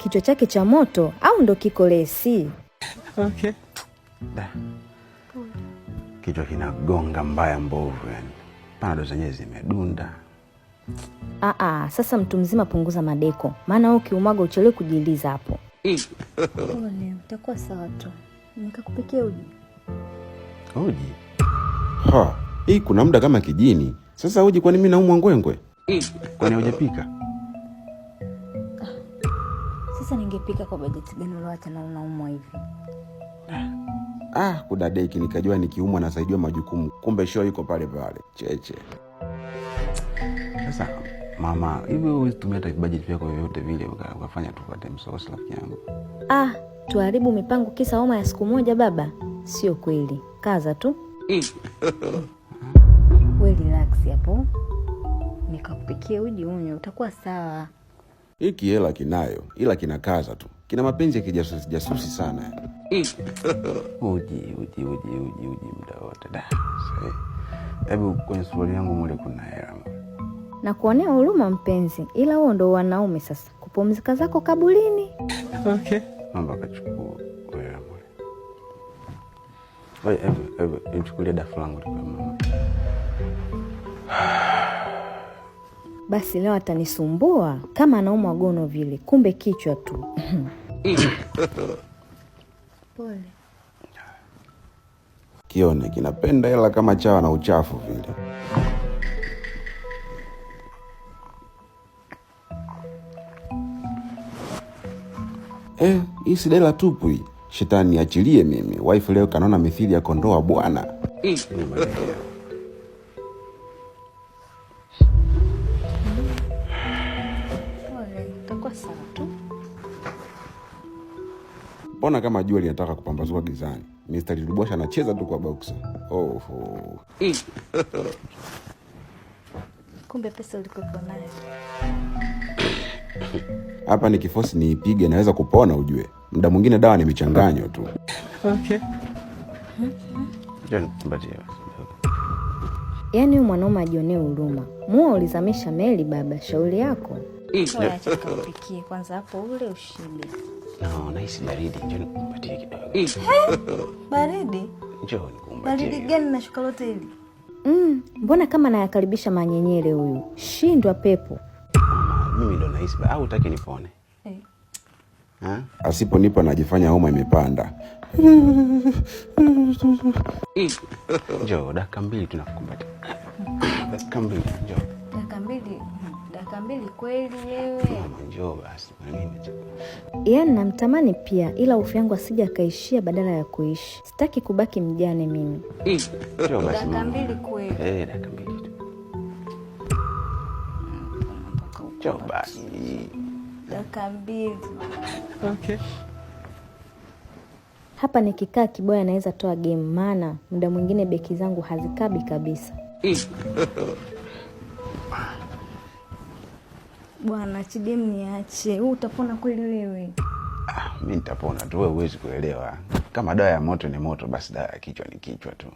Kichwa chake cha moto au ndo kiko lesi? Okay. Da. Kichwa kinagonga mbaya mbovu yani. Panado zenyewe zimedunda. Aa, sasa mtu mzima punguza madeko, maana wewe ukiumaga uchelewe kujiliza hapo. Pole, utakuwa sawa tu. Nikakupikia uji. Uji? Ha, hii kuna muda kama kijini. Sasa uji, kwani mimi naumwa ngwengwe? Kwani hujapika? Sasa ningepika kwa bajeti gani ulioacha na unaumwa hivi? Ah, kudadeki nikajua nikiumwa nasaidiwa majukumu, kumbe show iko pale pale. Cheche. Sasa mama, hivi huwezi tumia hata budget vyako vyovyote vile ukafanya tupate msosi rafiki yangu? Ah, tuharibu mipango kisa homa ya siku moja baba? Sio kweli. Kaza tu. We relax hapo. Nikakupikia uji unywe, utakuwa sawa. Hiki hela kinayo, ila kinakaza tu. Kina mapenzi ya kijasusi jasusi sana. Uji, uji, uji, uji, uji muda wote da. Hebu kwenye suruali yangu mule kuna hela mule. Na kuonea huruma mpenzi, ila huo ndo wanaume sasa. Kupumzika zako kabulini. Okay. Mamba akachukua hela mule. Oye, hebu, hebu, nichukulie dafu langu lipe mama. Basi leo atanisumbua kama anaumwa gono vile, kumbe kichwa tu. Pole. Kione kinapenda hela kama chawa na uchafu vile. Hii si dela tupu hii. Shetani niachilie mimi. Wife leo kanona mithili ya kondoa bwana. Pole, utakuwa sawa tu. Mbona kama jua linataka kupambazuka gizani? Mr. Lilubwasha anacheza tu kwa boxer. Oh, oh. Kumbe pesa ulikuwa nayo. Hapa ni kifosi niipige naweza kupona ujue. Muda mwingine dawa ni michanganyo tu. Okay. Njoo nikumbatie basi. Yaani huyu mwanaume ajionee huruma. Mua ulizamisha meli baba, shauri yako. Wewe acha nikakupikie kwanza hapo ule ushibe. No, nahisi baridi. Njoo nikumbatie kidogo. Baridi? Njoo nikumbatie. Baridi gani na shuka lote hili? Mbona kama nayakaribisha manyenyele huyu? Shindwa pepo. Mama, mimi ndo nahisi au hutaki nipone? Eh. Ha? Asiponipa najifanya homa imepanda. Njoo, dakika mbili tunakukumbatia. Dakika mbili, njoo. Dakika mbili? Dakika mbili kweli wewe? Mama, njoo basi. Kwa nini unacheka? Yaani namtamani pia, ila hofu yangu asije akaishia badala ya kuishi. Sitaki kubaki mjane mimi. Njoo basi, Dakika mama. mbili kweli? Dakika mbili tu. Njoo basi. Dakika mbili. Okay. Hapa nikikaa kiboya naweza toa game, maana muda mwingine beki zangu hazikabi kabisa. Bwana Chidem niache. Wewe utapona kweli wewe? Ah, mimi nitapona tu, wewe huwezi kuelewa. Kama dawa ya moto ni moto, basi dawa ya kichwa ni kichwa tu.